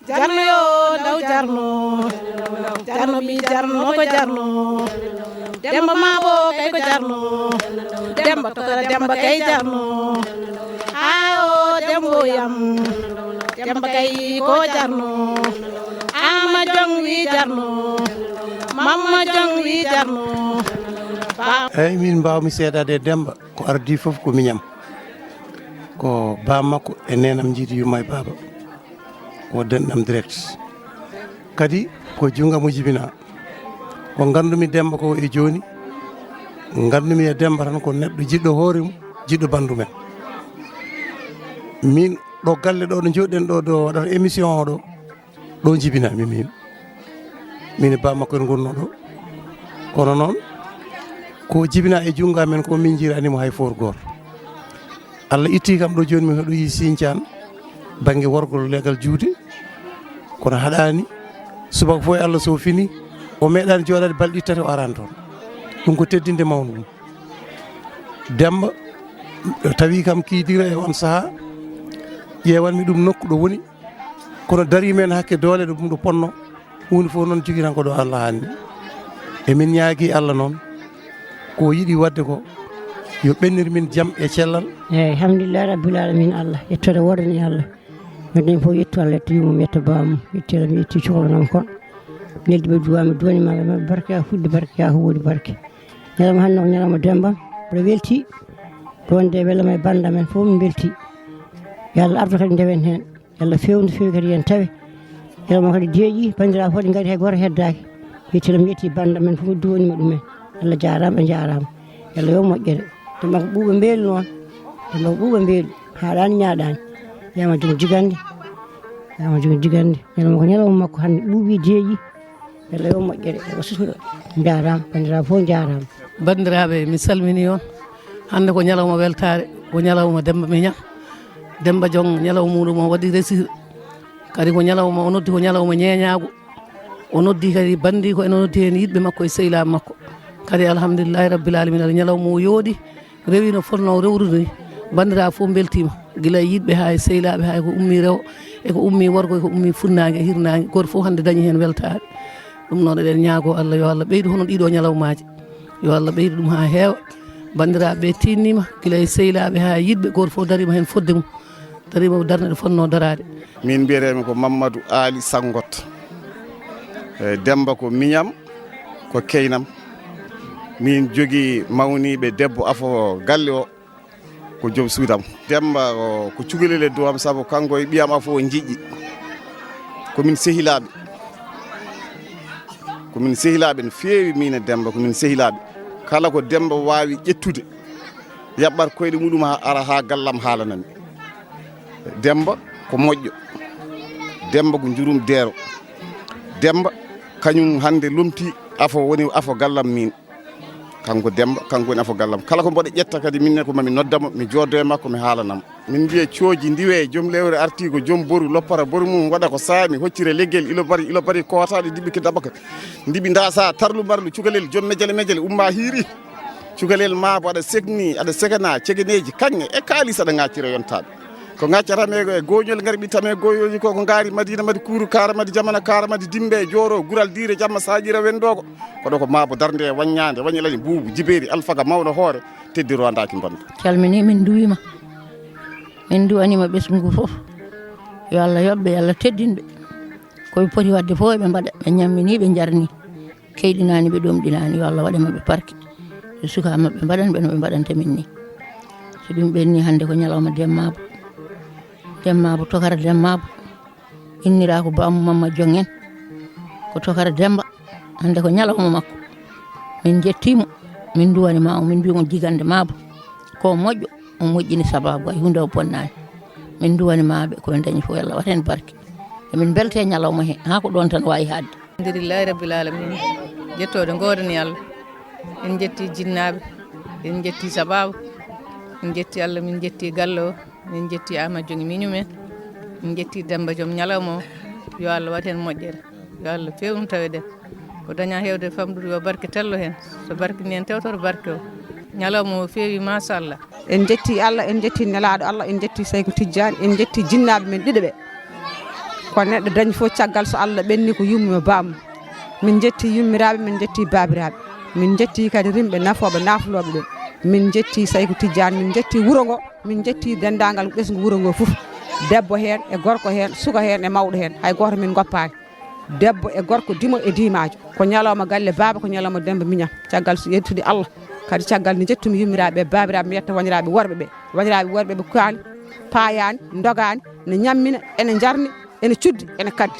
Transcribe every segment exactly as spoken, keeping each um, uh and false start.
Jarno yo, ndaw jarno. Jarno mi jarno ko jarno. Demba mabo kay ko jarno. Demba tokara demba kay jarno. Awo dembo yam. Demba kay ko jarno. Ama jong wi jarno. Mamma jong wi jarno. Ba- Eyyi, min mbawmi seedade e Demba. Ko ardi fof ko miñam. Ko ba makko e nenam jiidi yumma e baba. Ko denɗam direct. Kadi ko jungam o jibina. Ko ngandumi Demba ko e joni. Ngandumi e Demba tan ko neɗɗo jiɗɗo hoore mum, jiɗɗo bandu men. Min ɗo galle ɗo ɗo joɗɗen ɗo ɗo waɗata émission o ɗo. Ɗo jibinami min. Min e ba makko en gonno ɗo. Kono noon ko jibina e junga men ko min jiranimo hay for goto. Allah itti kam ɗo joni mi hoɗoyi Siñcaan bangge worgol legal juude. Kono haɗani subaka fof e Allah so fini o meeɗani joɗade balɗe tati o arani toon. Ɗum ko teddinde mawɗo ɗum. Demba tawi kam kiidira e on saaha ƴewanmi ɗum nokku ɗo woni. Kono darima en hakke doole ɗo ɗum ɗo ponno. Hunde fof noon jogi tan ko ɗo Allah hanni. Emin ñaagi Allah noon ko yiɗi wadde ko yo ɓennir min jam e cellal. Eyyi, alhamdulillahi rabbil alamin. Allah yettode wodani Allah. Minen fof yettu Allah yetto yumum yetto bamum yetti Allah mi yetti cohlanam kon. Neldi ɓe duwami duwani maɓe maɓe barke ha fuɗɗi barke ha ko woni barke. Ñalawma hannde ko ñalawma Demba. Mboɗo welti wonde e welama e banda men fof min belti. Yo Allah ardo kadi ndewen hen. Yo Allah fewndo fewi kadi yen tawe. Ñalawma kadi deeƴi bandiraɓe fof ɗi gaari hay goto heddaki. Yetti Allah mi yetti banda men fof duwanima ɗumen. Allah jarama ɓe jarama. Yo Allah yo moƴƴere. Demba ko ɓuuɓa mbeelu noon. Demba ko ɓuuɓa mbeelu haɗani ñaaɗani. Yama joom jigande. Yama joom jigande. Ñalawma ko ñalawma makko hannde ɓuuɓi deeƴi. Yo Allah yo moƴƴere yo susuɗo. Jarama bandiraɓe fof jarama. Bandiraɓe mi salmini on. Hannde ko ñalawma weltare ko ñalawma Demba Miñam. Demba joom ñalawma muɗum o waɗi resir. Kadi ko ñalawma o noddi ko ñalawma ñeñagu. O noddi kadi bandiko ene noddi hen yiɗɓe makko e sehilaɓe makko. Kadi alhamdulillahi rabbil alamina aɗa ñalawma o yooɗi. Rewi no fotno rewrude ni. Bandiraɓe fof beltima gila e yiɗɓe ha e sehilaɓe ha e ko ummi rewo e ko ummi worgo e ko ummi funnage e hirnage goto fof hannde dañi hen weltare. Ɗum noon eɗen ñaago Allah yo Allah ɓeydu hono ɗiɗo ñalawmaji. Yo Allah ɓeydu ɗum ha heewa. Bandiraɓe ɓe tinnima gila e sehilaɓe ha e yiɗɓe goto fof darima hen fodde mum. Darima darnde ɗo fotno darade. Min mbiyetemi ko Mamadou Ali Sangot. E Demba ko miñam ko keynam. Min jogi mawniɓe debbo afo galle o ko joom suudam. Demba ko cukalel e duwam sabu kanko e ɓiyam afo o jiɗɗi. Komin sehilaɓe. Komin sehilaɓe no feewi min e Demba komin sehilaɓe. Kala ko Demba wawi ƴettude yaɓɓat koyɗe muɗum ha ara ha gallam haalanami. Demba ko moƴƴo. Demba ko jurum deero. Demba kañum hannde lomti afo woni afo gallam min. Kanko Demba kanko woni afo gallam kala ko mboɗo ƴetta kadi minne ko mami noddamo mi joodo e makko mi haalanamo. Min mbiya cooji ndiwe joom lewre arti ko joom boru loppata boru mum waɗa ko saami hoccira leggel ilo bari ilo bari kootaɗo diɓɓi ki dabaka. Ndiɓi ndasa tarlu marlu cukalel joom mejele mejele umma hiiri. Cukalel maabo aɗa sekni aɗa sekana cegeneji kaŋŋe e kaalis aɗa ŋaccira yontaɓe. Ko ŋaccatame e goñol ngar ɓittame goñolji ko ko ngaari madina madi kuuru kara madi jamana kara madi dimbe joro gural dire jamma saƴira wendogo. Koɗo ko maabo darde waññande wañi lañi buubu jibeeri alfaga mawɗo hoore. Teddi rondaki mbandu. Calmini min duwima min duwanima ɓesgu ngu fof. Yo Allah yoɓɓe yo Allah teddinɓe. Koɓe poti wadde fof eɓe mbaɗa ɓe ñammini ɓe jarni. Keyɗinani ɓe ɗomɗinani yo Allah waɗe maɓɓe parke. E suka maɓɓe mbaɗan ɓe no ɓe mbaɗanta min ni. So ɗum ɓenni hannde ko ñalawma demmabo. Demmabo tokara demmabo. Innira ko bamum mamma jong en. Ko tokara demba. Hannde ko ñalawma makko. Min jettimo. Min duwani mamo min mbimo jigande mabo. Ko moƴƴo o moƴƴini sababu hay hunde o bonnani. Min duwani maɓe koɓe dañi fof Allah wat hen barke. Emin belte e ñalawma he ha ko ɗon tan wawi hadde. Alhamdulillahi rabbil alamina. Jettode godani Allah. En jetti jinnaɓe. En jetti sababu. En jetti Allah min jetti galle o. Min jetti ama jogi miñum en. Min jetti demba joom ñalawma o. Yo Allah wat hen moƴƴere. Yo Allah fewnu taweɗen. Ko daña hewde famɗude yo barke tello hen. So barke ni en tewtoto barke o. Ñalawma o fewi machallah. En jetti Allah en jetti nelaɗo Allah en jetti Seyku Tijjani en jetti jinnaɓe men ɗiɗo ɓe. Ko neɗɗo dañi fof caggal so Allah ɓenni ko yummi e bammum. Min njetti yummiraaɓe, min njetti baabiraaɓe. Min njetti kadi rimɓe nafooɓe, naflooɓe ɓe. Min njetti Sayku Tijjaan, min njetti wuro ngo, min njetti denndaangal ɓesngu wuro ngo fof. Debbo heen e gorko heen, suka heen e mawɗo heen, hay gooto min ngoppaani. Debbo e gorko, dimo e diimaajo. Ko ñalawma galle baaba, ko ñalawma Demmba Miñam. Caggal so yettude Allah, kadi caggal nde njettumi yummiraaɓe, baabiraaɓe, mi yetta wanyiraaɓe worɓe ɓe. Wanyiraaɓe worɓe ɓe kaani, paayaani, ndogaani, ne ñammina, ene njarni, ene cuddi, ene kaddi.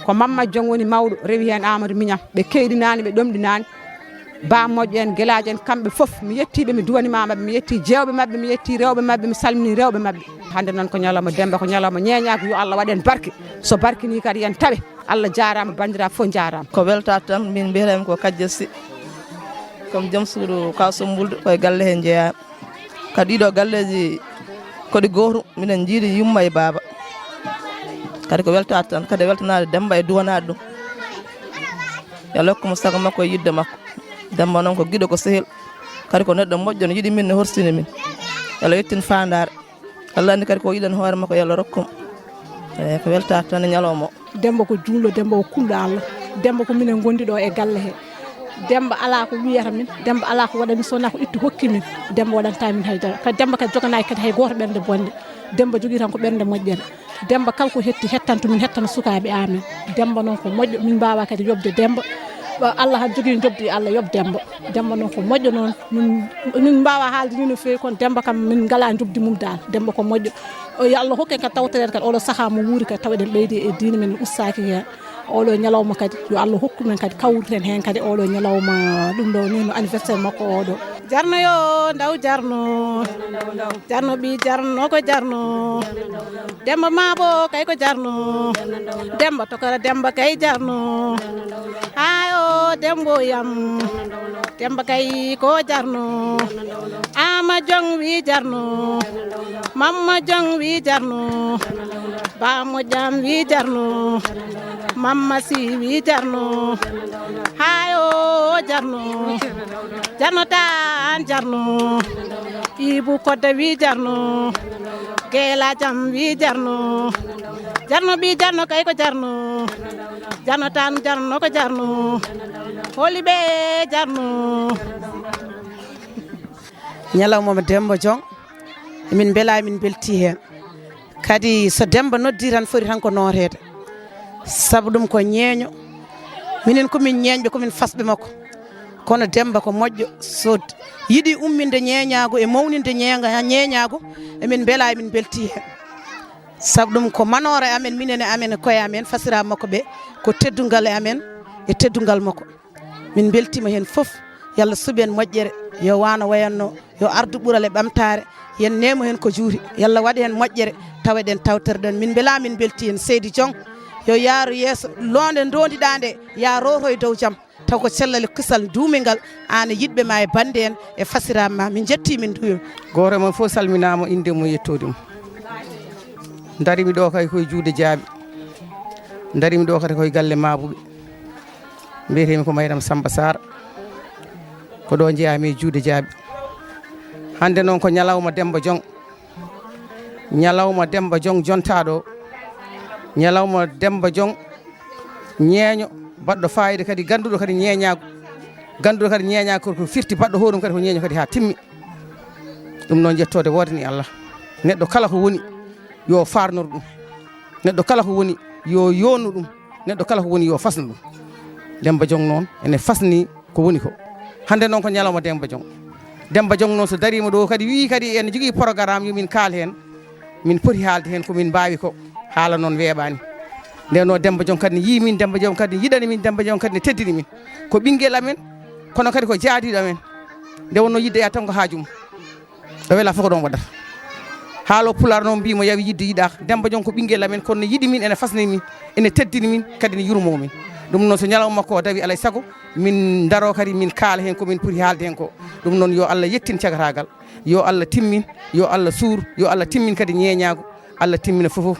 Ko Mamma Joŋ woni mawɗo, rewi heen Amadou Miñam. Ɓe keyɗinaani, ɓe ɗomɗinaani. Ba moƴƴo en, gelaajo en, kamɓe fof, mi yettii ɓe, mi duwanimaama ɓe, mi yettii jeewɓe maɓɓe, mi yettii rewɓe maɓɓe, mi salminii rewɓe maɓɓe. Hannde noon ko ñalawma Demmba, ko ñalawma ñeeñaagu, yo Allah waɗ en barke. So barkinii kadi, yo en tawe. Allah jaaraama, banndiraaɓe fof njaaraama. Ko weltaade tan, min mbiyetee-mi ko Kajja Sy. Ko mi joom suudu Kaw Sombulde, ko e galle hee njeyaa. Kadi ɗiɗo galleeji ko ɗi gootum, minen njiidi yumma e baaba. Kadi ko weltaade tan, kadi weltanaade Demmba e duwanaade ɗum. Yo Allah hokku mo sago makko e yiɗde makko. Demmba noon ko giɗo, ko sehil. Kadi ko neɗɗo moƴƴo, no yiɗi min, no horsini min. Yo Allah yettin faandaare. Allah anndi kadi ko yiɗan hoore makko, yo Allah rokku mo. Eey, ko weltaade tan e ñalawma o. Demmba ko juulɗo, Demmba ko kulɗo Allah. Demmba ko minen ngondi ɗo e galle he. Demmba alaa ko wiyata min, Demmba alaa ko waɗani, so wonaa ko ittu hokki min. Demmba waɗanta min hay dara. Kadi Demmba kadi joganaaki kadi hay gooto ɓernde bonde. Demmba jogii tan ko ɓernde moƴƴere. Demmba kala ko hetti, hettanto min, hettana sukaaɓe amen. Demmba noon ko moƴƴo, min mbaawaa kadi yoɓde Demmba. Ɓa Allah han jogii njoɓdi, Allah yoɓ Demmba. Demmba noon ko moƴƴo noon. Min, min mbaawaa haalde ni no feewi, kono Demmba kam min ngalaa njoɓdi mum dal. Demmba ko moƴƴo. O, yo Allah hokku en kadi tawtoreede kadi oɗo sahaa mo wuuri kadi, tawa eɗen ɓeydi e diine men ustaaki heen. Oɗo ñalawma kadi, yo Allah hokku men kadi kawriten heen kadi oɗo ñalawma, ɗum ɗo ni no anniversaire makko oɗo. Jarno yo ndaw jarno. Jarno ɓii jarno ko jarno. Demmba maabo kay ko jarno. Demmba tokora Demmba kay jarno. Hayo Demmbo yam. Demmba kay ko jarno. Ama Joŋ wi jarno. Mamma Joŋ wi jarno. Ba Moƴƴam wi jarno. Mamma Si wi jarno. Hayo jarno. Jarno tan jarno. Ibu Kodda wi jarno. Geela jam wi jarno. Jarno ɓii jarno kay ko jarno. Jarno tan jarno ko jarno. Holi ɓe jarno. Ñalawma Demmba Joŋ, min mbelaa, min mbeltii heen. Kadi so Demmba noddii tan, foti tan ko nooteede. Sabu ɗum ko ñeeño. Minen ko min ñeeñɓe, ko min fasɓe makko. Kono Demmba ko moƴƴo. So yiɗi umminde ñeeñaagu e mawninde ñeeña-, ñeeñaagu, emin mbelaa, emin mbeltii heen. Sabu ɗum ko manoore amen, minen e amen e koye amen, fasiraaɓe makko ɓe, ko teddungal e amen e teddungal makko. Min mbeltiima heen fof. Yo Allah suɓ en moƴƴere, yo wano wayanno, yo ardu ɓural e ɓamtaare, yen neemo heen ko juuti. Yo Allah waɗ heen moƴƴere, tawa eɗen tawtoro ɗon. Min mbelaa, min mbeltii heen. Seydi Joŋ, yo yaaru yeeso, loonde ndondiɗaa nde, yaa rooto e dow jam, taw ko cellal e kisal duumingal, aan e yiɗɓe ma e bannde en e fasiraaɓe ma. Min njettii, min nduuyii. Gooto e mon fof salminaama, innde mum e yettoode mum. Ndariimi ɗo kay koye juuɗe jaaɓi. Ndariimi ɗo kadi koye galle maabuɓe. Mbiyeteemi ko Mayram Samba Sarr. Ko ɗo njeyaami e juuɗe jaaɓi. Hannde noon ko ñalawma Demmba Joŋ. Ñalawma Demmba Joŋ jontaaɗo. Ñalawma Demmba Joŋ ñeeño, baɗɗo faayiida kadi, gannduɗo kadi ñeeñaagu. Gannduɗo kadi ñeeñaagu ko, ko firti baɗɗo hoɗum kadi ko ñeeño kadi haa timmi. Ɗum noon, yettoode woodani Allah. Neɗɗo kala ko woni, yo faarnor ɗum. Neɗɗo kala ko woni, yo yoonnu ɗum. Neɗɗo kala ko woni, yo fasnu ɗum. Demmba Joŋ noon ene fasni ko woni ko. Hannde noon ko ñalawma Demmba Joŋ. Demmba Joŋ noon so dariima ɗo kadi, wii kadi ene jogii programme, yo min kaal heen. Min poti haalde heen ko min mbaawi ko, haala noon weeɓaani. Ndeen noon Demmba Joŋ kadi ne yii min, Demmba Joŋ kadi ne yiɗani min, Demmba Joŋ kadi ne teddini min. Ko ɓinngel amen, kono kadi ko jaadiiɗo amen. Nde wonnoo yiɗde yaa tan ko haaju mum. Ɗo welaa fof ko ɗoon waɗata. Haalo Pulaar noon mbii mo yawi yiɗde yiɗaaka. Demmba Joŋ ko ɓinngel amen, kono ne yiɗi min, ene fasni min, ene teddini min, kadi ne yurmoo min. Ɗum noon so ñalawma makko o dawi, alaa e sago min ndaroo kadi min kaala heen ko min poti haalde heen ko. Ɗum noon yo Allah yettin cagataagal, yo Allah timmin, yo Allah suur, yo Allah timmin kadi ñeeñaagu. Allah timmina fof fof.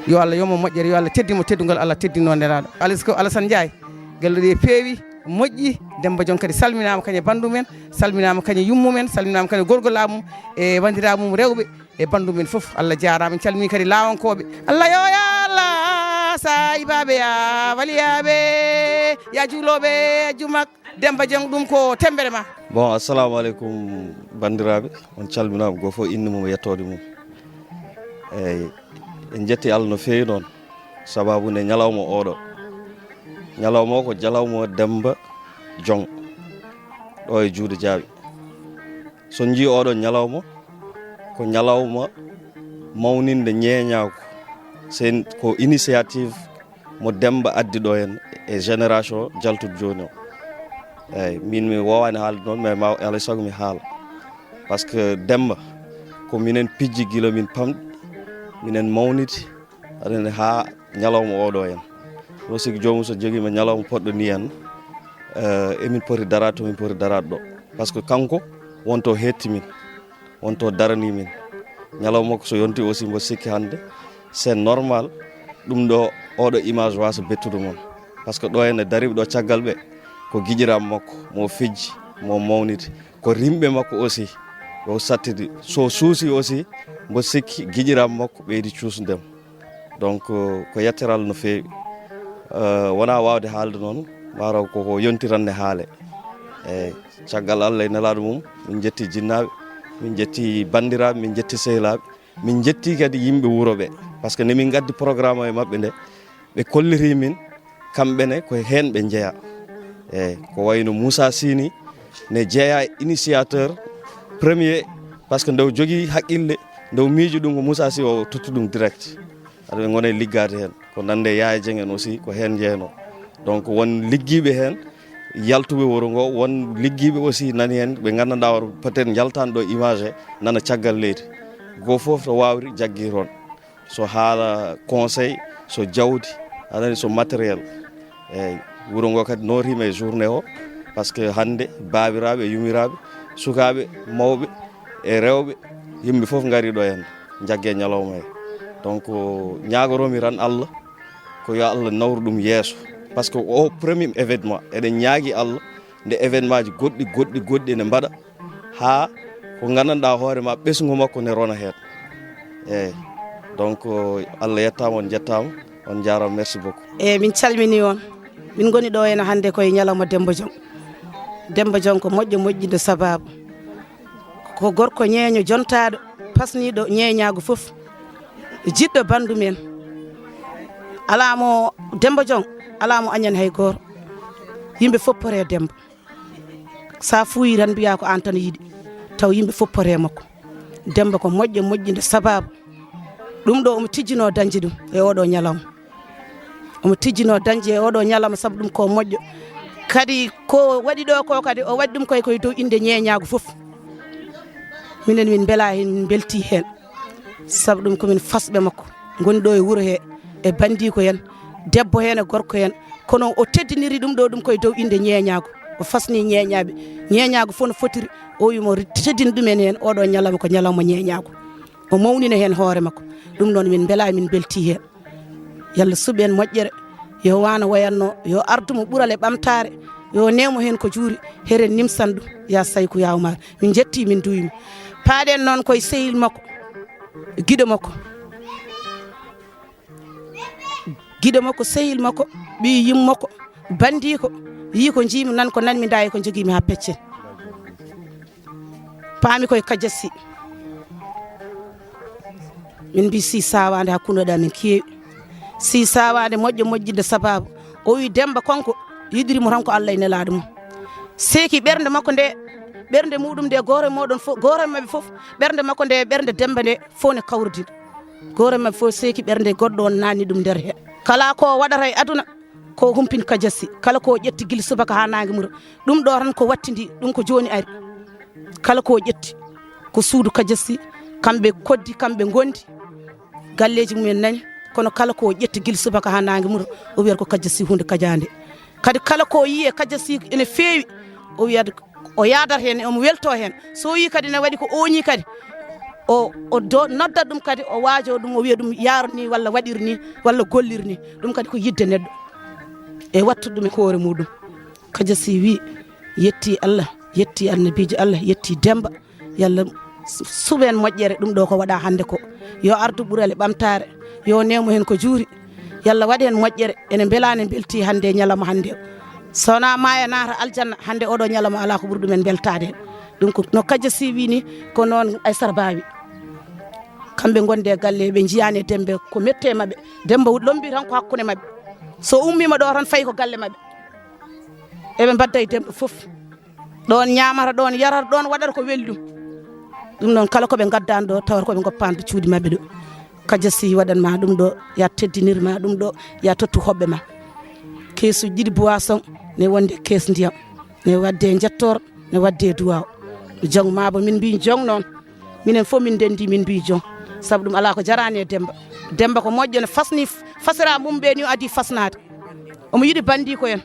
Yo Allah yoɓ mo moƴƴere, yo Allah teddin mo teddungal Allah teddinoo nelaaɗo. Alas ko Alassane Ndiaye, galle ɗe peewi, moƴƴi. Demmba Joŋ kadi salminaama, kañum e banndum en, salminaama kañum e yummum en, salminaama kañum e gorgolaaɓe mum e banndiraaɓe mum rewɓe e banndum en fof. Allah jaaraama, en calminii kadi laawankooɓe. Allah yo, yo Allah. Saayibaaɓe, ya waliyaaɓe, ya juulooɓe, ya jumak, Demba Jong, ɗum ko temmbere ma. Bon, assalamu aleykum, banndiraaɓe. On calminaama, goo fof innde mum e yettoode mum. Eeyi, en njetti Allah no feewi noon, sababu nde ñalawma oɗo. Ñalawma o ko ñalawma Demba Jong, ɗo e Juude Jaaɓi. So on njii oɗo ñalawma, ko ñalawma mawninde ñeeñaagu. C'est une- ko initiative mo Demba addi ɗo en e génération jaltuɗo jooni o. Eeyi, min mi woowaani haalde noon, mais ma alaa e sago mi haala. Par ce que Demba, ko minen pijji gila min pamɗi, minen mawniti, aɗa anndi, haa ñalawma oɗo en. Ɗo sigi joomum so jogiima ñalawma poɗɗo ni en, eh, emin poti daraade to min poti daraade ɗo. Par ce que kanko wonto heetti min, wonto darani min. Ñalawma makko so yonti aussi, mbo sikki hannde, c'est normal ɗum ɗo, oɗo image wasa bettude mon. Par ce que ɗo ene dariɓe ɗo caggal ɓe, ko giƴiraaɓe makko, mo fijji, mo mawniti. Ko rimɓe makko aussi, o sattidi. So suusi aussi, mbo sikki giƴiraaɓe makko ɓeydi cuusdemo. Donc, euh, ko yettere Allah no feewi. Euh, wonaa waawde haalde noon, maaro ko ko yonti tan ne haale. Eeyi, caggal Allah e nelaaɗo mum, min njetti jinnaaɓe, min njetti banndiraaɓe, min njetti sehilaaɓe, min njetti kadi yimɓe wuro ɓe. Par ce que nde min ngaddi programme o e maɓɓe nde, ɓe kolliri min, kamɓe ne ko heen ɓe njeyaa. Eeyi, ko wayno Moussa Sy ni, ne jeyaa e initiateur premier, par ce que nde o jogii haqqille, nde o miiji ɗum ko Moussa Sy o totti ɗum direct. Aɗa ɓe ngona e liggaade heen. Ko nande Yaya Dieng en aussi, ko heen njeyanoo. Donc, won liggiiɓe heen, yaltuɓe wuro ngo, won liggiiɓe aussi nani heen, ɓe nganndanɗaa won peut-être njaltaani ɗo image he, nana caggal leydi. Goo fof to waawri jaggi toon. So haala conseil, so jawdi, aɗa anndi, so matériel. Eeyi, wuro ngo kadi nootiima e journée o, par ce que hannde baabiraaɓe e yumiraaɓe, sukaaɓe, mawɓe e rewɓe, yimɓe fof ngari ɗo heen, njagge ñalawma he. Donc, ñaagoroomi tan Allah, ko yo Allah nawru ɗum yeeso. Par ce que o premier événement, eɗen ñaagi Allah, nde événement ji goɗɗi, goɗɗi, goɗɗi ene mbaɗa, haa ko nganndanɗaa hoore ma, ɓesngu makko ne rona heen. Eeyi, donc, Allah yettaama, on njettaama, on njaaraama, merci beaucoup. Eeyi, min calminii on. Min ngoni ɗo ene hannde koye ñalawma Demba Jong. Demba Jong ko moƴƴo moƴƴinde sababu. Ko gorko ñeeño jontaaɗo, pasniiɗo ñeeñaagu fof. Jiɗɗo banndum en. Alaa mo Demba Jong, alaa mo añani hay gooto. Yimɓe fof pore Demba. Sa fuuyi tan mbiyaa ko aan tan yiɗi. Taw yimɓe fof pore makko. Demba ko moƴƴo moƴƴinde sababu. Ɗum ɗo omo tijjinoo dañde ɗum e oɗo ñalawma. Omo tijjinoo dañde e oɗo ñalawma sabu ɗum ko moƴƴo. Kadi ko waɗi ɗo ko kadi o waɗi ɗum koye koye dow innde ñeeñaagu fof. Minen min mbelaa heen, min mbeltii heen. Sabu ɗum ko min fasɓe makko. Ngoni ɗo e wuro he, e banndiiko heen, debbo heen e gorko heen. Kono o teddiniri ɗum ɗo ɗum koye dow innde ñeeñaagu. O fasni ñeeñaaɓe. Ñeeñaagu fof no fotiri. O wi mo teddini ɗumen heen, oɗo ñalawma ko ñalawma ñeeñaagu. O mawnina heen hoore makko. Ɗum noon min mbelaa, min mbeltii heen. Yalla suɓ en moƴƴere. Yo waano wayatno, yo ardu mo ɓural e ɓamtaare. Yo neemo heen ko juuri, heren nimsan ɗum. Ya Sayku, ya Umar. Min njettii, min nduwii mo. Paaɗen noon koye sehil makko, giɗo makko. Giɗo makko, sehil makko, ɓii yim makko, banndiiko, yii ko njiimi, nan ko nanmi, ndaayi ko njogiimi haa peccen. Paami koye Kajasi. Min mbii sii saawaande hakkunde ɗa min keewi. Sii saawaande moƴƴo moƴƴinde sababu. O wii Demba kanko yiɗiri mo tan ko Allah e nelaaɗo mum. Seeki ɓernde makko nde, ɓernde muɗum nde, gooto e mooɗon fof, gooto e maɓɓe fof, ɓernde makko nde, ɓernde Demba nde, fof ne kawridi. Gooto e maɓɓe fof seeki ɓernde goɗɗo on naanni ɗum nder he. Kala ko waɗata e aduna, ko humpin Kajasi. Kala ko ƴetti gila subaka haa naange muro. Ɗum ɗo tan ko wattindi, ɗum ko jooni ari. Kala ko ƴetti, ko suudu Kajasi, kamɓe koddi, kamɓe ngondi. Galleeji mumen nani, kono kala ko ƴetti gila subaka haa naange muro, o wiyata ko Kajasi huunde kajaande. Kadi kala ko yii e Kajasi ene feewi, o wiyata o yaadat heen, omo weltoo heen. So yii kadi ne waɗi ko ooñii kadi, o, o do-, noddat ɗum kadi, o waajoo ɗum, o wiya ɗum yaaro ni walla waɗir ni walla gollir ni. Ɗum kadi ko yiɗde neɗɗo e wattude ɗum e hoore muɗum. Kajasi wii, yetti Allah, yetti annabiijo Allah, yetti Demba. Yalla su-, suɓen moƴƴere ɗum ɗo ko waɗa hannde ko. Yo ardu ɓural e ɓamtaare, yo neemo heen ko juuri. Yalla waɗ heen moƴƴere. Ene mbelaani, mbeltii hannde e ñalawma hannde o. So wonaa maaya naata aljanna, hannde oɗo ñalawma alaa ko ɓuri ɗumen mbeltaade heen. Ɗum ko no Kaja Si wii ni, ko noon Aysata Ba wi. Kamɓe ngonde e galle, ɓe njiyaani e Demmba ko metti e maɓɓe. Demmba lombii tan ko hakkunde maɓɓe. So ummiima ɗo tan fayi ko galle maɓɓe. Eɓe mbadda e Demmba fof. Ɗoon ñaamata, ɗoon yarata, ɗoon waɗata ko weli ɗum. Ɗum noon kala ko ɓe ngaddaani ɗo, tawata ko ɓe ngoppaani to cuuɗi maɓɓe ɗo. Kaja Si waɗan ma ɗum ɗo, ya teddinir ma ɗum ɗo, ya tottu hoɓɓe ma. Keesuuji ɗiɗi boisson, ne wonde kees ndiyam, ne wadde njettoor, ne wadde duwaaw. Jong ma bo min mbii jong noon. Minen fof min ndenndi, min mbii jong. Sabu ɗum alaa ko jaraani e Demmba. Demmba ko moƴƴo, ne fasni, fasira mum ɓe ni o adii fasnaade. Omo yiɗi banndiiko en.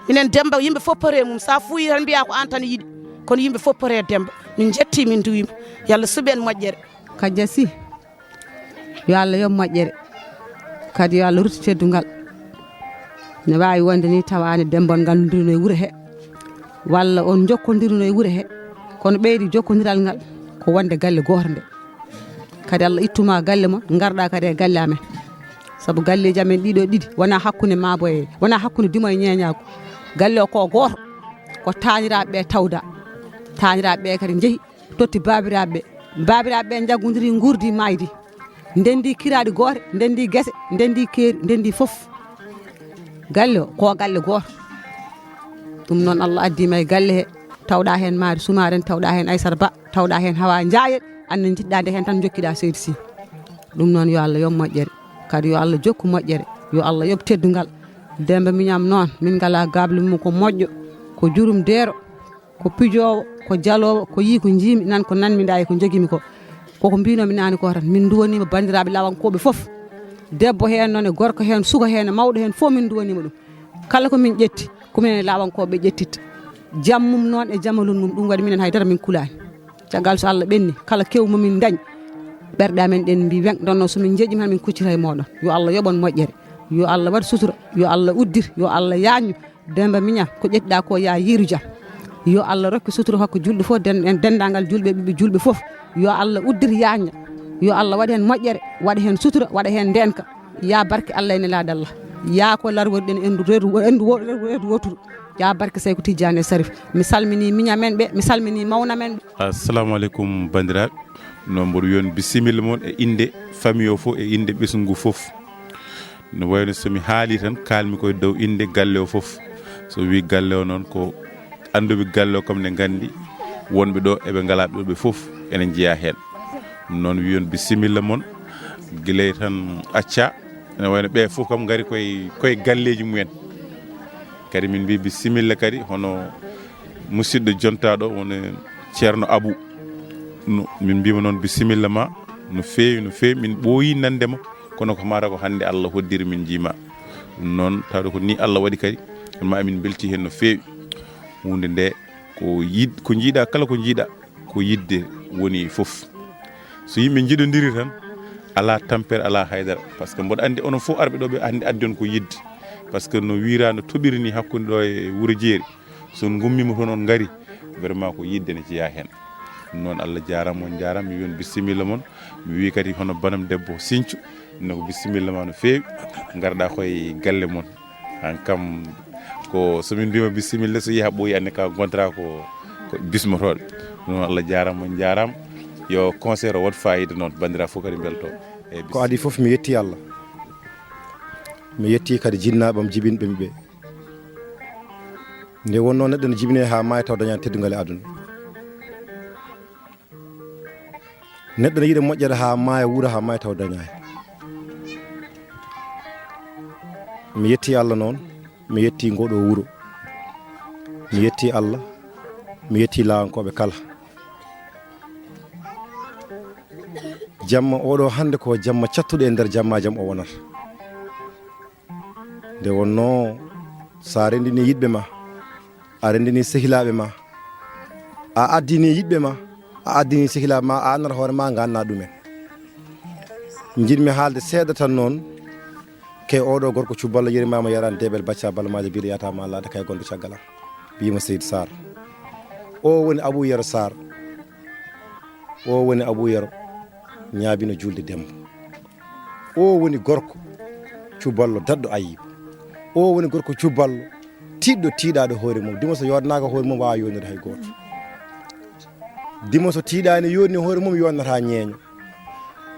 Minen Demmba, yimɓe fof poti e mum. So a fuuyii tan mbiyaa ko aan tan yiɗi. Kono yimɓe fof poti e Demmba. Min njettii, min nduwiima. Yalla suɓ en moƴƴere. Kaja Si, yo Allah yoɓ moƴƴere. Kadi yo Allah ruttu teddungal. Ne waawi wonde ni tawa aan e Demmba on ngannduno e wuro he, walla on njokkondirno e wuro he, kono ɓeydi jokkondiral ngal ko wonde galle gooto nde. Kadi Allah ittuma galle mon, ngarɗa kadi e galle amen. Sabu galleeji amen ɗiɗo ɗiɗi wonaa hakkunde maabo e, wonaa hakkunde dimo e ñeeñaagu. Galle o ko gooto, ko taaniraaɓe ɓe tawda. Taaniraaɓe ɓe kadi njehi, totti baabiraaɓe ɓe. Baabiraaɓe ɓe njaggodiri, nguurdi, maaydi. Ndenndi kiraaɗi goote, ndenndi gese, ndenndi keeri, ndenndi fof. Galle o ko galle gooto. Ɗum noon Allah addiima e galle he, tawɗa heen Maari Sumaaren, tawɗa heen Aysata Ba, tawɗa heen Hawa Njaayel, aan ne njiɗɗa nde heen tan njokkiɗa seydi Si. Ɗum noon yo Allah yoɓ moƴƴere, kadi yo Allah jokku moƴƴere, yo Allah yoɓ teddungal. Demmba Miñam noon, min ngalaa gaable mum ko moƴƴo, ko jurum deero, ko pijoowo, ko jaloowo, ko yii ko njiimi, nan ko nanmi ndaa e ko njogiimi ko. Koko mbiinoomi naane ko tan, min nduwaniima banndiraaɓe lawankooɓe fof. Debbo heen noon e gorko heen, suka heen e mawɗo heen, fof min nduwaniima ɗum. Kala ko min ƴetti, ko minen e lawankooɓe ɓe ƴettitta. Jam mum noon e jamalun mum, ɗum waɗi minen hay dara min kulaani. Caggal so Allah ɓenni, kala kewu mo min ndañ, ɓerɗe amen ɗen mbi weŋ, ɗon noon so min njeeƴiima tan min kuccita e mooɗon. Yo Allah yoɓ on moƴƴere, yo Allah waɗ sutura, yo Allah uddir, yo Allah yaañu. Demmba Miñam, ko ƴettiɗa ko ya yiiru jam. Yo Allah rokku sutura hokka julɓe fof, den-, en denndaangal julɓe, ɓiɓɓe julɓe fof. Yo Allah uddir yaaña. Yo Allah waɗ heen moƴƴere, waɗa heen sutura, waɗa heen ndeenka. Ya barke Allah e nelaaɗo Allah. Ya ko larworiɗen endu reedu, endu wo-, reedu, reedu woturu. Ya barke Seyku Tijjaani e Sarif. Mi salminii miñam en ɓe, mi salminii mawna men ɓe. Assalamu aleykum, banndiraaɓe. No mboɗo wiyon bisimilla mon e innde famille o fof, e innde ɓesngu fof. No wayno so mi haali tan, kaalmi koye dow innde galle o fof. So wi galle o noon, ko annduɓe galle o kam ne nganndi, wonɓe ɗo eɓe ngalaa ɗo ɓe fof ene njeyaa heen. Ɗum noon wiyon bisimilla mon, gila e tan acca, ene wayno ɓe fof kam ngari koye, koye galleeji mumen. Kadi min mbi bisimilla kadi hono musidɗo jontaaɗo woni Ceerno Abu. No, min mbima noon bisimilla ma no feewi, no feewi. Min ɓooyi nande ma, kono ko mata ko hannde Allah hoddiri min njiima. Ɗum noon, tawde ko ni Allah waɗi kadi, ma min mbelti heen no feewi. Huunde nde ko yiɗ-, ko njiiɗa, kala ko njiiɗa, ko yiɗde woni fof. So yimɓe njiɗondiri tan, alaa tampere, alaa haydara. Par ce que mboɗo anndi onon fof arɓe ɗo, ɓe anndi addi on ko yiɗde. Par ce que no wiira, no toɓiri ni hakkunde ɗo e Wuro Jeeri, so on ngummiima toon, on ngari, vraiment ko yiɗde ne jeyaa heen. Ɗum noon, Allah jaaraama, on njaaraama. Mi wiyon bisimilla mon. Mi wii kadi hono banam debbo Sinthiou, ne ko bisimilla ma no feewi. Ngarɗa koye galle mon. Aan kam, ko so min mbiima bisimilla, so yehi haa ɓooyi, anndi ka ngonta ko, ko bismotooɗo. Ɗum noon, Allah jaaraama, on njaaraama. Yo concert o waɗ faayiida noon, banndiraaɓe fof kadi mbeltoo. Eeyi, ko adii fof, mi yetti Allah. Mi yetti kadi jinnaaɓe am jibinɓe mi ɓe. Nde wonnoo neɗɗo ne jibinee haa maaya taw dañaani teddungal e aduna. Neɗɗo ne yiɗa moƴƴere haa maaya, wuura haa maaya taw dañaani. Mi yetti Allah noon, mi yetti ngoɗo wuro. Mi yetti Allah, mi yetti lawankooɓe kala. Jamma oɗo hannde ko jamma cattuɗo e nder jammaaji am o wonata. Nde wonnoo, so a renndini yiɗɓe ma, a renndini sehilaaɓe ma, a addini yiɗɓe ma, a addini sehilaaɓe ma, a annata hoore ma, ngannda ɗumen. Njiɗmi haalde seeɗa tan noon, ke oɗo gorko Cubballo yerimaama yaraan debel bacca balmaaji biɗo yata ma laade kay gonɗo caggal am. Wiima Seydi Sarr. O woni Abuu Yero Sarr. O woni Abuu Yero ñaabino juulde Demmba. O woni gorko Cuballo daɗɗo Ayiba. O woni gorko cuballo, tiiɗɗo, tiiɗaaɗo hoore mum. Dimo so yooɗnaaka hoore mum, waawaa yooɗnude hay gooto. Dimo so tiiɗaani, yooɗni hoore mum, yooɗnataa ñeeño.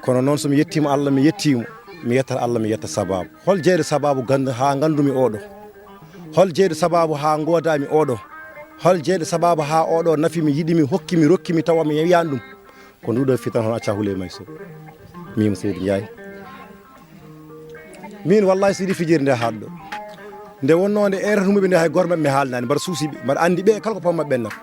Kono noon, so mi yettiima Allah, mi yettiimo, mi yettat Allah, mi yetta sabaabu. Hol jeyɗo sabaabu gandu-, haa ngandumi oɗo? Hol jeyɗo sabaabu haa ngoodaami oɗo? Hol jeyɗo sabaabu haa oɗo nafi mi, yiɗi mi, hokki mi, rokki mi, tawa mi wiyaani ɗum? Ko nduɗo fitan hono Acca Huley May Sow. Miin mo Seydi Njaay. Miin wallahi, sidi fijirde nde haaɗɗo. Nde wonnoo nde eerata muɓe nde, hay gooto maɓɓe mi haalnaani. Mbaɗa suusi ɓe, mbaɗa anndi ɓe, kala ko pam maɓɓe ɓennata.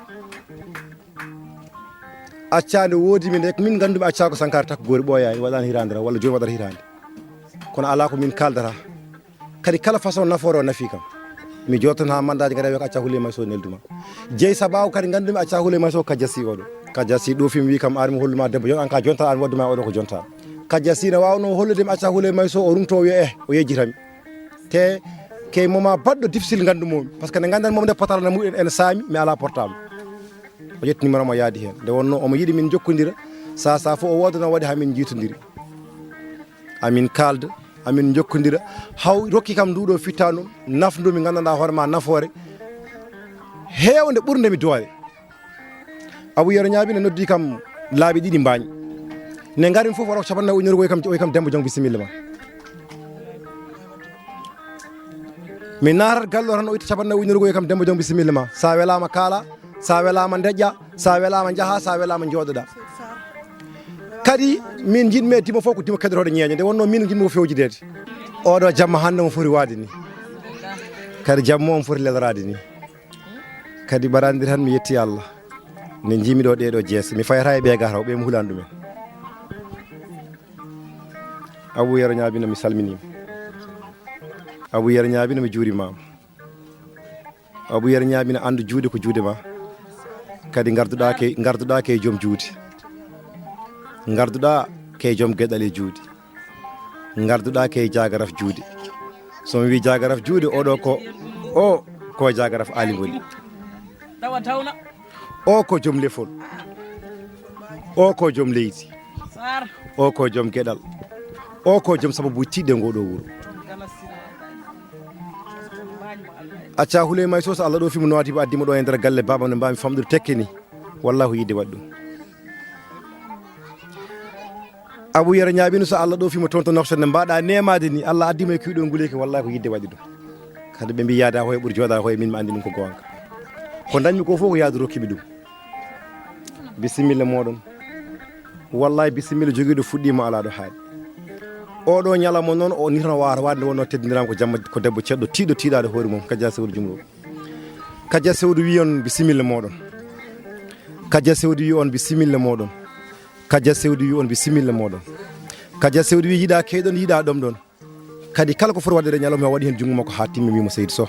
Acca nde woodi mi nde, min nganndumi Acca ko sankaare takko goori ɓooyaani, waɗaani hiraande tan, walla jooni waɗata hiraande. Kono alaa ko min kaaldata. Kadi kala façon nafoore o nafi kam. Mi jottan haa mandaaji ngara wiya ko Acca Huley May Sow nelduma. Jeyi sabaabu kadi nganndumi Acca Huley May Sow kajjasi oɗo. Kajjasi ɗo fim wi kam, "Ar mi holluma debbo, jon an ka jonta an wadduma oɗo ko jonta." Kajjasi ne waawno hollude mi Acca Huley May Sow, o rumto o wiya, "Eh," o yejjitami. Te ke moment baɗɗo difficile nganndu mum, par ce que nde nganndan mum nde potala na muɗen ene saami, mi alaa portable. O ƴetti numéro mo yaadi heen. Nde wonnoo omo yiɗi min njokkondira, saa saa fof o woodano waɗi haa min njiitondiri. Amin kaalda, amin njokkondira. Haw rokki kam nduɗo fittaandu, nafndu mi nganndanɗaa hoore ma nafoore heewnde ɓurnde mi doole. Abu Yero Ñaabi ne noddi kam laabi ɗiɗi mbaañ. Ne ngarin fof wara ko capanɗe nayi ujunere, o wi kam, o wi kam, "Demba Jong, bisimilla ma." Mi naatat galle o tan, o itta capanɗe nayi ujunere, o wi kam, "Demba Jong, bisimilla ma. Sa welaama kaala, sa welaama ndeƴƴa, sa welaama njaha, sa welaama njooɗoɗa." Kadi min njiɗmi e dimo fof ko dimo keɗotooɗo ñeeño. Nde wonnoo min njiɗmi ko fewjideede. Oɗo jamma hannde mo foti waade ni. Kadi jamma o mo foti leloraade ni. Kadi ɓaraade tan mi yetti Allah. Nde njiimi ɗo ɗeɗo jeese, mi fayata e ɓe gataw, ɓe mi hulani ɗumen. Abu Yero Ñaabina, mi salminiima. Abu Yero Ñaabina, mi juurimaama. Abu Yero Ñaabina, anndu juuɗe ko juuɗe ma. Kadi ngarduɗa ke, ngarduɗa ke joom juuɗe. Ngarduɗa ke joom geɗal e juuɗe. Ngarduɗa ke jagaraf juuɗe. So mi wi jagaraf juuɗe, oɗo ko, o ko jagaraf Aali Ngoni. Tawa tawna. O ko joom lefol. O ko joom leydi. Sar. O ko joom geɗal. O ko joom sababu tiɗde ngoɗo wuro. Acca Huley May Sow, so Allah ɗo fimo nowati mo addi mo ɗo e nder galle baba no mbami famɗude tekke ni. Wallahu yidde waɗi ɗum. Abu Yero Ñaabina, so Allah ɗo fimo toon to Nouakchott ne mbaɗa nemade ni, Allah addi mo e kiwɗo nguleyki, wallahi ko yidde waɗi ɗum. Kadi ɓe mbi yaada hoye ɓuri jooɗa hoye, min mi andi ɗum ko goonga. Ko dañmi ko fof ko yaadu rokki mi ɗum. Bisimilla moɗon. Wallahi bisimilla jogiiɗo fuɗɗima ala ɗo haaɗi. Oɗo ñalawma noon o ni tan wawata waɗde wonno teddindirama ko jamma ko debbo ceɗɗo tiiɗo tiiɗaɗo hoore mum, Kaja Sewdu Jumlo. Kaja Sewdu wi on bisimilla moɗon. Kaja Sewdu wi on bisimilla moɗon. Kaja Sewdu wi on bisimilla moɗon. Kaja Sewdu wi yiɗa keyɗon, yiɗa ɗomɗon. Kadi kala ko foti waɗde e ñalawma o waɗi heen junngo makko haa timmi, wimo Seydi Soh.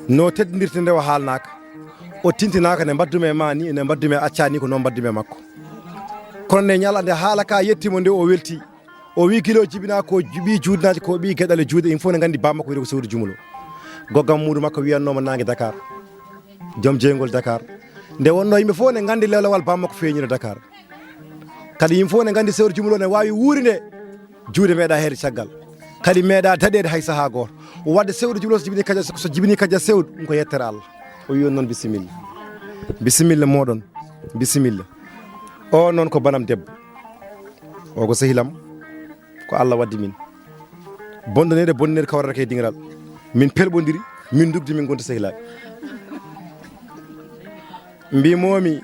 No teddindirte nde o haalnaaka. O tintinaaka ne mbaddumi e ma ni, ne mbaddumi e Acca ni ko noon mbaddumi e makko. Kono nde ñalande haala ka yettimo nde o welti. O wi gila o jibina ko ju-, ɓi juuɗinaaji ko ɓi geɗal e juuɗe, yimɓe fof ne nganndi bammakko wiyde ko Sewdu Jumlo. Goggam muudu makko wiyannoma naange Dakar. Joom jeygol Dakar. Nde wonno yimɓe fof ne nganndi lewlewal bammakko feeñino Dakar. Kadi yimɓe fof ne nganndi Sewdu Jumlo ne waawi wuurinde juuɗe meeɗa heede caggal. Kadi meeɗa daɗeede hay sahaa gooto. Wadde Sewdu Jumlo so jibini Kaja, so jibini Kaja Sewdu, ɗum ko yettere Allah. O wi on noon bisimilla. Bisimilla moɗon. Bisimilla. O noon ko banam debbo. O ko sehilam. Ko Allah waddi min. Bondanede, bondanede kawrata ke dingiral. Min pelɓondiri, min dugdi, min gonti sehilaaɓe. Mbimomi,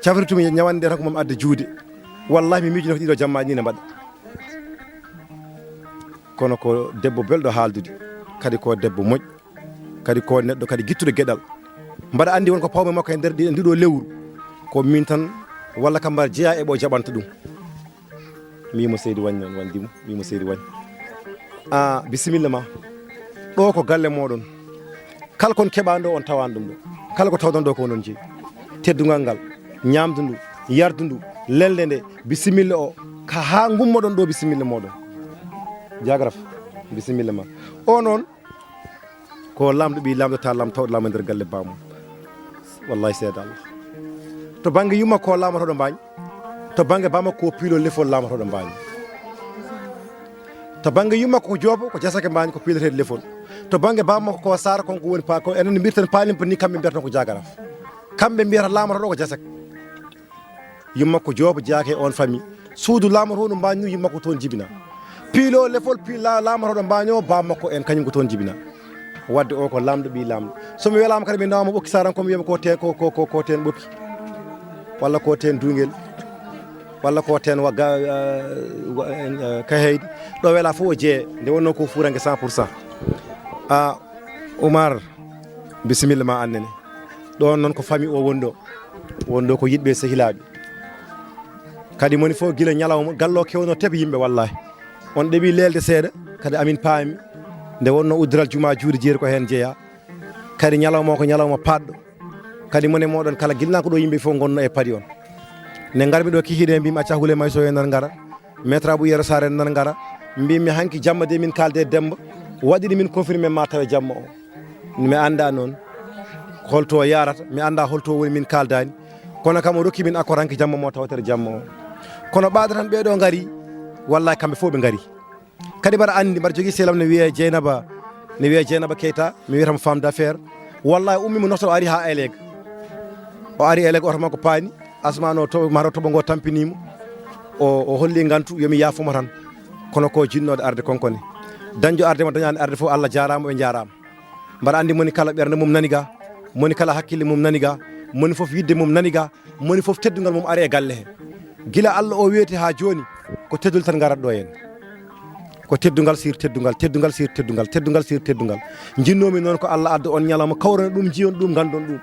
cafritumi ñawande nde tan ko mom adda juude. Wallahi mi miijuno ko ɗiɗo jamma ni ne mbaɗa. Kono ko debbo belɗo haaldude, kadi ko debbo moƴƴo, kadi ko neɗɗo kadi gittuɗo geɗal. Mbaɗa anndi won ko pawmi makko e nder ɗi-, ndiɗo lewru. Ko min tan walla kam mbaɗa jeeya e ɓo jaɓanta ɗum. Mbimo Seydi Wañ noon, Wañ Dimo, mbimo Seydi Wañ. A, bisimilla ma. Ɗo ko galle moɗon. Kala kon keɓano ɗo, on tawano ɗum ɗo. Kala ko tawɗon ɗo ko onon jeyi. Teddungal ngal, ñamdu ndu, yardu ndu, lelde nde, bisimilla o. Ka ha gummoɗon ɗo, bisimilla moɗon. Jagraf, bisimilla ma. O noon, ko lamɗo ɓi lamɗo ta lam tawɗo lam e nder galle bamum. Wallahi seeda Allah. To bangge yumma ko lamotoɗo mbañ. To bangge bamma ko piilo lefol lamotoɗo mbañ. To bannge yumma ko Joobo, ko Jasake Mbaañ, ko piileteeɗo lefol. To bannge baaba makko ko Saara, kon ko woni pa-, ko enen mbiyeten Paalimpa ni, kamɓe mbiyata ko Jaagaraaf. Kamɓe mbiyata laamorooɗo ko Jasake. Yumma ko Joobo jeyaaka e on famille. Suudu laamorooɗo Mbaañ nu yumma ko toon jibina. Piilo lefol, piila laamorooɗo Mbaañ o, baaba makko en kañum ko toon jibina. Wadde o ko laamɗo, ɓii laamɗo. So mi welaama kadi, mi nawama Ɓokki Saran, ko mi wiyama ko teen, ko, ko, ko, ko teen Ɓokki. Walla ko teen Duungel. Walla ko teen wa-, ga-, eh, wa-, eh, Kaheydi. Ɗo wela fof o jeeye. Nde wonno ko fuuranke cent pour cent. Ah, Oumar, bisimilla ma annene. Ɗon noon ko famille o woni ɗo. Woni ɗo ko yiɗɓe e sehilaaɓe. Kadi moni fof gila ñalawma, gallo kewno teɓe yimɓe wallahi. On ɗeɓi leelde seeɗa, kadi amin paami. Nde wonno uddiral juma juuɗe jeeri ko heen jeeya. Kadi ñalawma o ko ñalawma paɗɗo. Kadi mone moɗon kala gilna ko ɗo yimɓe fof gonno e paɗi on. Nde ngarmi ɗo kikiɗe mbimi acca hule may so en nan ngara. Maître Abou Yero Sare nan ngara. Mbimi hanki jamma de min kalde e Demba. Waɗiri min confirmé ma tawe jamma o. Mi annda noon holto o yarata, mi annda holto o woni, min kaldani. Kono kam o rokki min accord hanki jamma mo tawtere jamma o. Kono ɓaade tan ɓeɗo ngari, wallahi kamɓe fof ɓe ngari. Kadi mbaɗa anndi, mbaɗa jogii selam ne wiyee Jeynaba, ne wiyee Jeynaba Keita, mi wiyata mo femme d'affaires. Wallahi ummi mo noftal o ari ha Elek. O ari Elek oto makko paani, asmano to, maro toɓo ngo tampinimo. O, o holli ngantu, yomi yaafuma tan. Kono ko jinnoɗo arde konkone. Dañjo arde mo dañani arde fof, Allah jarama, ɓe jarama. Mbaɗa anndi moni kala ɓernde mum nani ga, moni kala hakkille mum nani ga, moni fof yidde mum nani ga, moni fof teddungal mum ari e galle he. Gila Allah o weeti ha joni, ko teddule tan ngarat ɗo en. Ko teddungal sir teddungal, teddungal sir teddungal, teddungal sir teddungal. Jinnomi noon ko Allah adda on ñalawma kawrana ɗum, jiyon ɗum, gandon ɗum.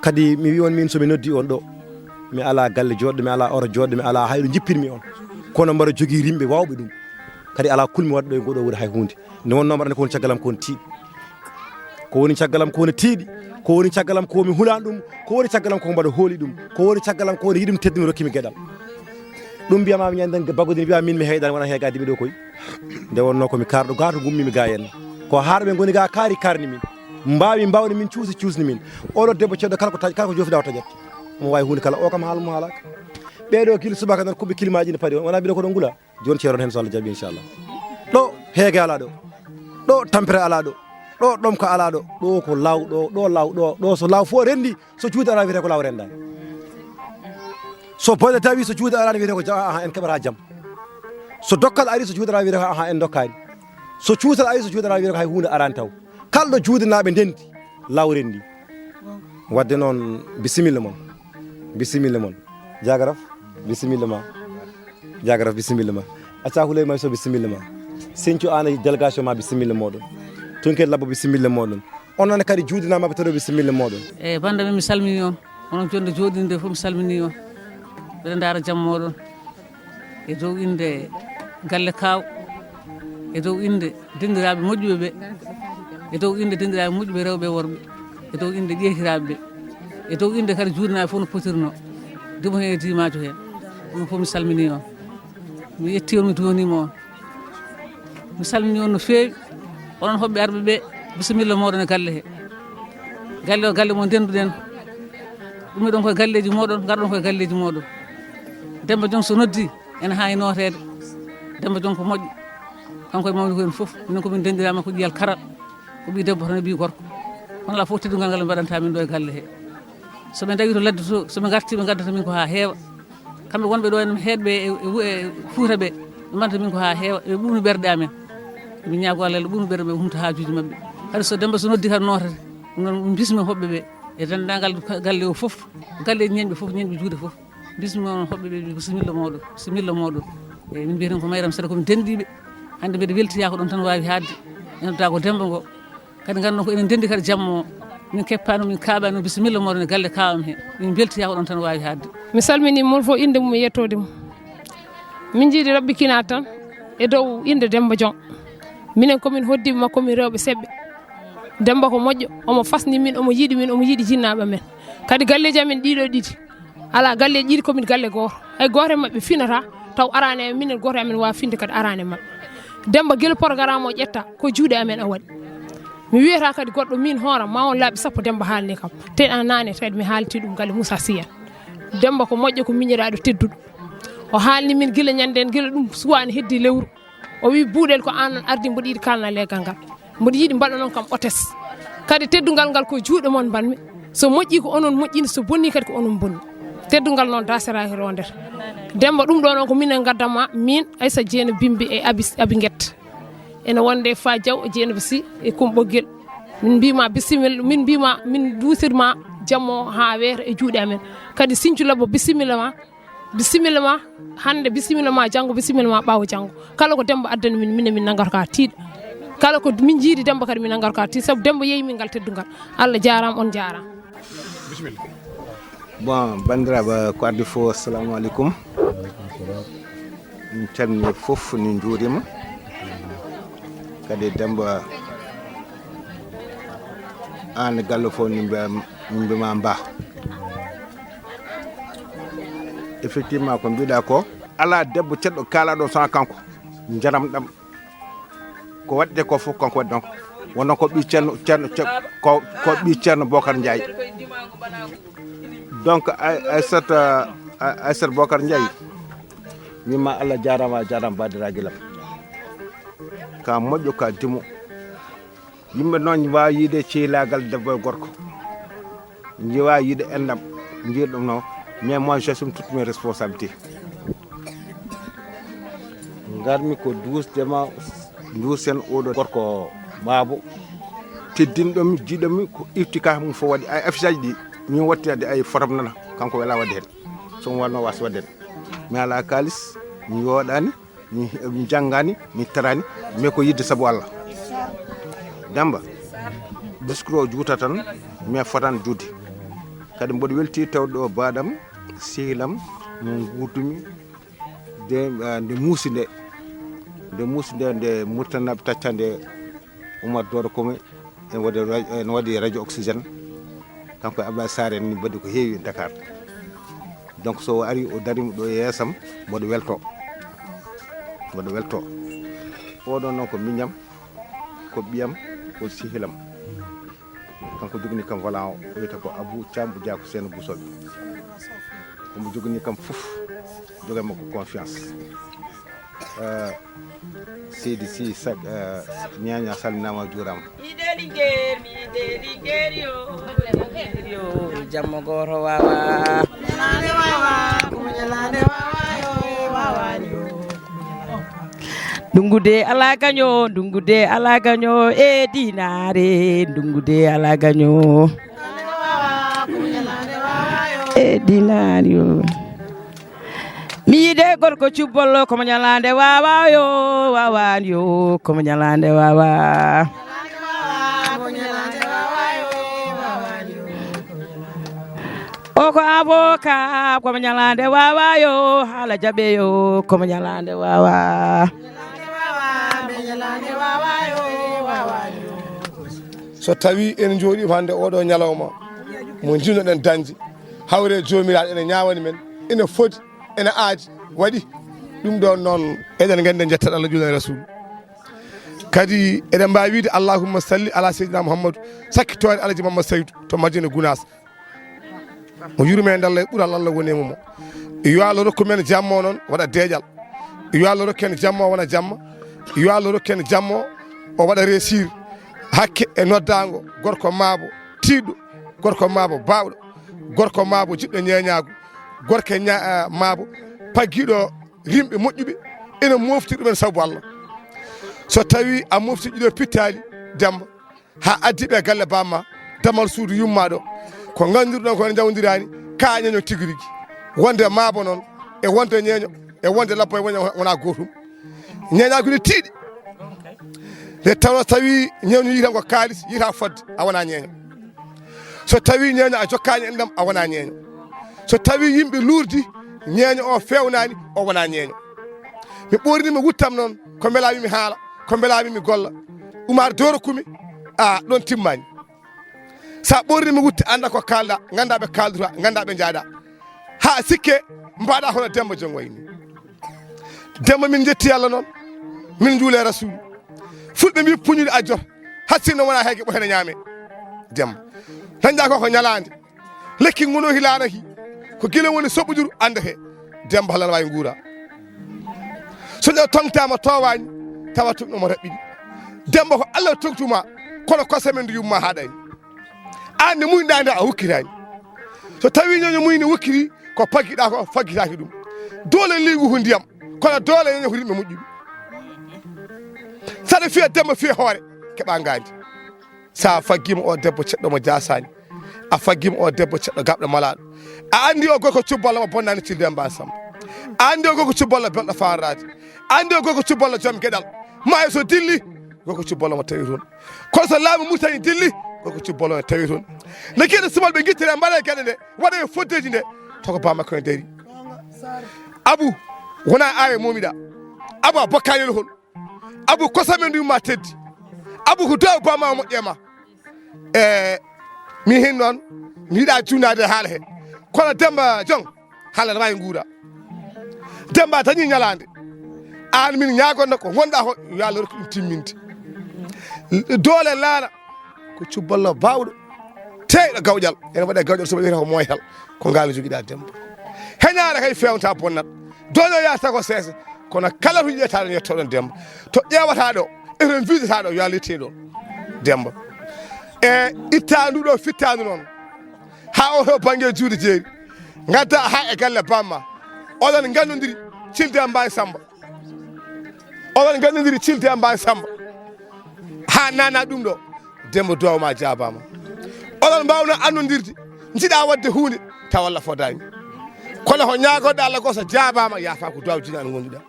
Kadi mi wi on min somi noddi on ɗo, mi ala galle joɗɗo, mi ala oto joɗɗo, mi ala hayɗo jippirmi on. Kono mbaɗa jogii rimɓe wawɓe ɗum. Kadi ala kulmi waɗɗo e ngoɗo wuri hay hunde. Nde wonno mbaɗa ko woni caggal am ko woni tiiɗi. Ko woni caggal am ko woni tiiɗi. Ko woni caggal am ko mi hulani ɗum. Ko woni caggal am ko mbaɗa hooli ɗum. Ko woni caggal am ko woni yiɗum teddumi rokkimi geɗal. Ɗum mbiyama mi ñanden baggodini mbiya min mi heyɗani wona heega diɓe ɗo koy. Nde wonno ko mi karɗo gato gummimi ga henna. Ko harɓe ngoni ga kaari karni min. Mbawi mbawni min cuusi cuusni min. Oɗo debbo ceddo kala ko taƴ-, kala ko jofida o taƴat. Omo wawi hunde kala o kam haala mo haalaka. Ɓeɗo gila subaka tan kuɓɓe kilimaji ne paadi on. Wona mbiɗo ko ɗo ngula. Joni ceeron hen so Allah jaɓi inchallah. Ɗo heege ala ɗo. Ɗo tampere ala ɗo. Ɗo ɗomka ala ɗo. Ɗo ko law ɗo, ɗo law ɗo. Ɗo so law fof rendi, so juude ala wiyete ko law rendani. So bolle tawi so juude ala wiyete ko ja-, aha, en keɓata jam. So dokkal ari so juude ala wiyete ko aha, en dokkani. So cuusal ari so juude ala wiyete ko hay hunde arani taw. Kala ɗo juude naɓe ndendi, law rendi. Wadde noon, bisimilla mon. Bisimilla mon. Jagaraf, bisimilla ma. Jagaraf, bisimilla ma. Acca Huley May Sow, bisimilla ma. Sinthiou Anne délégation ma, bisimilla moɗon. Tunkel Labbo, bisimilla moɗon. Onon kadi juuɗe naɓe tato, bisimilla moɗon. E banda men, mi salmini on. Onon jonde jooɗinde fof, mi salmini on. Mbeɗa ndaara jam moɗon. E dow innde galle Kaaw, e dow innde denndiraaɓe moƴƴuɓe ɓe, e dow innde denndiraaɓe moƴƴuɓe rewɓe e worɓe, e dow innde ƴeetiraaɓe ɓe, e dow innde kadi juurinaaɓe fof no potirno, dimo heen e diimaajo heen. Onon fof mi salminii on, mi yetti on, mi duwaniima on. Mi salminii on no feewi, onon hoɓɓe arɓe ɓe, bisimilla mooɗon e galle he. Galle o, galle mo ndennduɗen, ummiɗon koye galleeji mooɗon, ngarɗon koye galleeji mooɗon. Demba Jom so noddi, ene haa e nooteede. Demba Jom ko moƴƴo. Kanko e mawni ko en fof. Minen ko min denndiraama ko ƴiyal karal. Ko ɓii debbo tan e ɓii gorko. Kono alaa fof teddungal ngal ɓe mbaɗanta min ɗo e galle he. So ɓe ndawi to ladde to, so ɓe ngarti, ɓe ngaddata min ko haa heewa. Kamɓe wonɓe ɗo en heedɓe e, e, e Fuuta ɓe, ɓe mbaɗata min ko haa heewa. Ɓe ɓuuɓnu ɓerɗe amen. Min ñaago Allah, Allah ɓuuɓnu ɓerɗe ɓe, humta haajuuji maɓɓe. Kadi so Demba so noddi kadi nootata. Ɗum noon min mbismi hoɓɓe ɓe. E denndaangal galle o fof, galleeji ñeeñɓe fof, ñeeñɓe juuɗe fof. Bismi on hoɓɓe ɓe, bisimilla mooɗon, bisimilla mooɗon. Eyi, min mbiyeten ko Mayram Sere, ko min denndiiɓe. Hannde mbeɗa weltiyaa ko ɗon tan waawi haaɗde. Ene daa ko Demba ngo. Kadi ngannduɗon ko enen ndenndi kadi jamma o. Min keppaano, min kaaɓaano, bisimilla mooɗon e galle kaawam he. Min mbeltiyaa ko ɗon tan waawi haaɗde. Mi salminii mon fof innde mum e yettoode mum. Min njiɗi Rabbi Kinaat tan e dow innde Demba Jom. Minen ko min hoddiiɓe makko, min rewɓe seɓɓe. Demba ko moƴƴo, omo fasni min, omo yiɗi min, omo yiɗi jinnaaɓe men. Kadi galleeji amen ɗiɗo ɗiɗi, alaa galleeji ɗiɗi, ko min galle gooto. Hay gooto e maɓɓe finata, taw araani e minen, gooto e amen waawa finde kadi araani e maɓɓe. Demba gila programme o ƴetta, ko juuɗe amen o waɗi. Mi wiyata kadi goɗɗo, min hooram, ma on laabi sappo Demba haalni kam. Te a naane, kadi mi haalti ɗum galle Moussa Sy en. Demba ko moƴƴo, ko miñiraaɗo tedduɗo. O haalni min gila ñande en, gila ɗum suwaani heddi lewru. O wi, "Buuɗel, ko aan ardi, mboɗo yiɗi kaalna leggal ngal. Mboɗo yiɗi mbaɗa noon kam otes. Kadi teddungal ngal ko juuɗe mon mbaɗmi. So moƴƴi ko onon moƴƴini, so bonni kadi ko onon bonni." Teddungal noon daaseraaki rondere. Demba, ɗum ɗo noon ko minen ngaddanma, min Aissata Jeena Bimbi e Abi, Abi Guette. Ene wonde Fa Diaw, Jeynaba Sy e Kum Ɓoggel. Min mbima bisimilla, min mbima min duusirma jammo haa weeta e juuɗe amen. Kadi Sinthiou Labo, bisimilla ma. Bisimilla ma hannde, bisimilla ma janngo, bisimilla ma ɓaawo janngo. Kala ko Demba addani min, minen min nanngata ka tiiɗa. Kala ko min njiidi Demba kadi min nanngata ka tiiɗa, sabu Demba yeeyi min ngal teddungal. Allah jaaraama, on jaaraama. Bisimilla. Bon, banndiraaɓe ko addi fof, assalamu aleykum. Min calmini fof, min njuurima. Kadi Demba, aan e galle fof, min mbiya, min mbima mba. Effectivement, ko mbiɗa ko, ala debbo ceɗɗo kaalaɗo sona kanko. Njaram ɗam. Ko waɗde ko fof kanko waɗi ɗon. Wonno ko ɓii Ceerno, Ceerno, Ce-, ko, ko ɓii Ceerno Bocar Ndiaye. Donc, Ay-, Aissata, Ay-, Aissata Bocar Ndiaye, wima Allah jaaraama, a jaaraama baadiraagel am. Ka moƴƴo, ka dimo. Yimɓe noon mbaawa yiide ceylaagal debbo e gorko. Njiwa yiide enɗam, njiiɗum no. Mais moi, j'assume toutes mes responsabilités. Ngarmi ko duusdema, duusen oɗo gorko maabo. Teddinɗomi, jiiɗomi, ko irti ka mum fof waɗi. Ay affiche aji ɗi, min watti adde ay fotam nana. Kanko wela waɗde heen. So mo wanno wasi waɗde heen. Mi ala kaalis, mi yooɗani. Mi, mi janngaani, mi taraani, mais ko yiɗde sabu Allah. Demba, discours o juuta tan, mais fotaani juutde. Kadi mboɗo weltii tawde ɗo baaɗam, sehilam, mo nguurdumi, nde, ah, nde muusi nde. Nde muusi nde, nde Murtanaaɓe tacca nde Oumar Doro Kome, ene waɗi ra-, ene waɗi radio Oxygène. Kanko e Ablaye Sarr en ni mbaɗi ko heewi e Dakar. Donc so o ari, o darima ɗo e yeesam, mboɗo welto. Mboɗo welto. Oɗo noon ko miñam, ko ɓiyam, ko sehilam. Kanko jogini kam volant o, o wiyata ko Abou Thiam, Bou Diakou Seno Bousso. Omo jogini kam fof, joganmi ko confiance. Eh, seydi si sak, eh, ñaña salminaama, juuraama. Miɗe lingeer, miɗe lingeer yo, lingeer yo, jammo gooto wawa. Ñalaande wawa, ko ñalaande wawa yo, wawa yo. Ndungu de ala gaño, ndungu de ala gaño, e dinaare, ndungu de ala gaño. E dinaare yo. Mi yiɗe gorko cubbol, komo ñalaande wawa yo, wawan yo, komo ñalaande wawa. O ko avocat, komo ñalaande wawa yo, haala jaɓe yo, komo ñalaande wawa. So tawi en jooɗiima hannde oɗo ñalawma mo njiɗnoɗen dañde, hawre joomiraaɗo ene ñaawani men, ene foti, ene aadi, waɗi. Ɗum ɗon noon, eɗen nganndi en njettat Allah, juula e Rasul. Kadi eɗen mbaawi wiide, "Allahumma salli ala Seydina Muhammadu, sakkitoore Alaji Mammadu Saydu to Madina Gunaas." Mo yurmeende Allah e ɓural Allah woni e mum o. Yo Allah rokku men jamma o noon waɗa deeƴal. Yo Allah rokku en jamma o wona jamma. Yo Allah rokku en jamma o, o waɗa réussir. Hakke e noddaango gorko maabo tiiɗɗo, gorko maabo baawɗo, gorko maabo jiɗɗo ñeeñaagu, gorko ña-, ah, maabo paggiiɗo rimɓe moƴƴuɓe, ene moofti ɗumen sabu Allah. So tawi a moofti ɗiɗo pittaali, Demba, haa addi ɓe galle bamma, damal suudu yumma ɗo, ko nganndirɗon ko en njawdiraani, ka ñeño tigi rigi. Wonde maabo noon, e wonde ñeeño, e wonde labbo, e wonde wona gootum. Ñeeñaagu ne tiiɗi. Nde tawnoo so tawi ñeeño yii tan ko kaalis, yiyata fodde, a wona ñeeño. So tawi ñeeño a jokkaani enɗam, a wona ñeeño. So tawi yimɓe luurdi, ñeeño o feewnaani, o wona ñeeño. Mi ɓoorinima wuttam noon, ko mbelami mi haala, ko mbelami mi golla. Oumar Doro Kumi, a ɗon timmani. Sa ɓoorinima wutte, annda ko kaalɗa, ngannda ɓe kaalduta, ngannda ɓe njaaɗa. Haa sikke mbaɗa hono Demba Jom wayni. Demba, min njetti Allah noon, min njuule Rasul. Fulɓe mbi puñuɗi ajjot, hay sinno wona heege ɓo hene ñaame. Demba. Dañɗa ko ko ñalaande. Lekki ngonoki laanaki. Ko gila woni soɓɓujuru andete. Demba Halal wawi nguura. So ɗo tongtama towani. tawa tun omo raɓɓiɗi. Demba ko Allah togtuma, kono kosam en ndu yumma haɗani. An nde muyɗa nde a wukkitani. So tawi ñoño muyni wukkiti, ko paggiɗa ko faggitaki ɗum. Doole liigu ko ndiyam, kono doole ñoño ko yimɓe moƴƴuɓe. Saɗa fiya Demba fiya hoore, keɓa ngandi. Sa faggima o debbo ceɗɗo mo jasani, a faggima o debbo ceɗɗo gaɓɗo malaɗo. A andi o gorko cubballo mo bonnani cilde e mbawi Samba. A andi o gorko cubballo belɗo fanrade. A andi o gorko cubballo joom geɗal. Ma e so dilli, gorko cubballo mo tawi toon. Kono so laamu Murtani dilli, gorko cubballo mo tawi toon. Nde geɗe subalɓe guittira mbaɗa e geɗe nde, waɗa e foddeji nde, toko ba makko e dari. Abu, wona awe momiɗa. Abu a bokkani hol. Abu kosam en yumma teddi. Abu ko duwaw bamma o moƴƴe ma. E mi hin noon, mi yiɗa junnade haala he. Kono Demba Jong, haala ne wawi nguura. Demba dañi ñalande. An min ñagonno ko gonɗa ko, yo Allah rokku ɗum timminde. Doole laana, ko cubballo bawɗo. Teyɗo gawƴal, ene waɗa gawƴal soɓe wiyata ko moytal. Ko ngal jogiɗa Demba. Heñaare kay fewnta bonnat. Doño yahata ko seese. Kono kala to yiyata ɗon yettoɗon Demba. To ƴeewata ɗo, e to visata ɗo, yo Allah yettin ɗon Demba. E itta ndu ɗo fittandu noon. Ha o to bangge juuɗe jeeri. Ngadda ha e galle bamma. Oɗon ngandodiri cilde e mbawi Samba. Oɗon ngandodiri cilde e mbawi Samba. Ha nana ɗum ɗo. Demba duwaw ma jabama. Oɗon mbawno annodirde. Jiɗa wadde hunde. Taw Allah fodani. Kono ko ñagoɗa Allah ko so jabama, yafa ko duwaw jina an gonduɗa.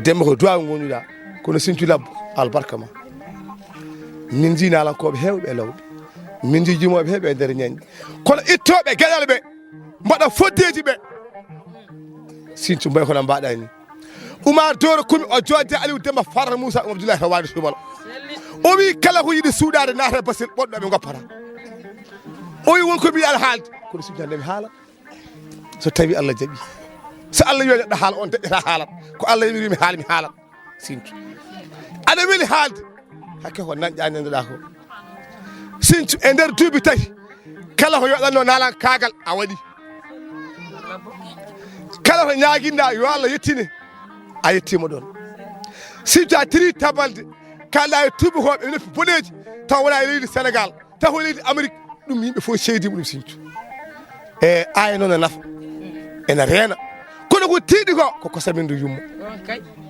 Demba ko duwaw gonduɗa. Kono Sinthiou Labbo, albarka ma. Min ji nalankoɓe hewɓe e lawɓe. Min ji jimoɓe hewɓe e nder ñañɓe. Kono ittoɓe geɗal ɓe, mbaɗa foddeji ɓe. Sinthiou mbay kono mbaɗa ni. Umar Doro Kumi o jodde Aliou Demba Farata Moussa Oumar Abdoulaye Hawani Soubalo. O wi kala ko yiɗi suuɗade naata e Basel ɓoɗɗo ɓe goppata. O wi won ko mbiɗa haalde. Kono Sinthiou hande mi haala. So tawi Allah jaɓi. So Allah wi neɗɗo haala, on deƴƴata haalat. Ko Allah yamiri mi haala, mi haalat. Sinthiou. Aɗa weli haalde. Hakke ko nanƴa nanɗoɗa ko. Sinthiou e nder duuɓi tati. Kala ko yoɗanno nalan kaagal a waɗi. Kala ko ñaaginɗa yo Allah yettine. A yettima ɗon. Sinthiou a tiri tabalde. Kalɗa e tubakoɓe e noppi boɗeji. Taw wona e leydi Sénégal. Taho leydi Amérique, ɗum yimɓe fof seedima ɗum Sinthiou. E aya noon e nafa. Ena reena. Kono ko tiiɗi ko, ko kosamen ndu yumma.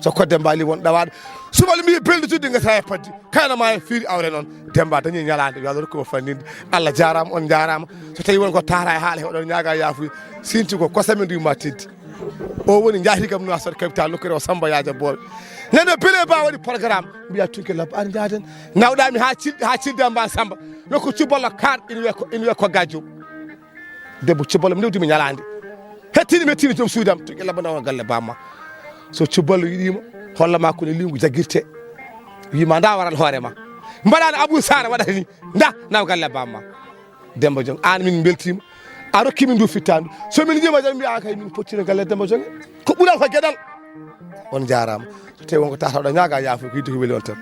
So ko Demba Ali won ɗawaɗo. Subal mbi belɗo juddi ngasa e paddi. Kana ma e fiiri awre noon. Demba dañi ñalande. Yo Allah rokku mo fanninde. Allah jarama, on jarama. So tawi won ko tara e haala he oɗon ñaaga yaafuya. Sinthiou ko kosamen ndu yumma teddi. O woni jaati kam no asat capital nokkuure o Samba Yaaja Booɓe. Nene bele ba waɗi programme. Mbiya tunke labba ar jaaden. Nawɗami ha cilɗi, ha cilde am mba Samba. Nokku cuballo kar ina wiya ko, ina wiya ko gajjo. Debbo cuballo mi newdimi ñalande. Hettini mi hettini joom suudam. Tunke labba nawa galle bamma. So cuballo yiɗima, holla ma kono lingu jaggirte. Wima nda waral hoore ma. Mbaɗani Abou Sara waɗata ni. Nda nawa galle bamma. Demba Jong, an min beltima. A rokki min ndu fittandu. So min jima jam mbiya kay min pottino galle Demba Jong. Ko ɓural ko geɗal. On jarama. So tawi wonko tata oɗo ñaaga yaafo ko yidde ko weli on tan.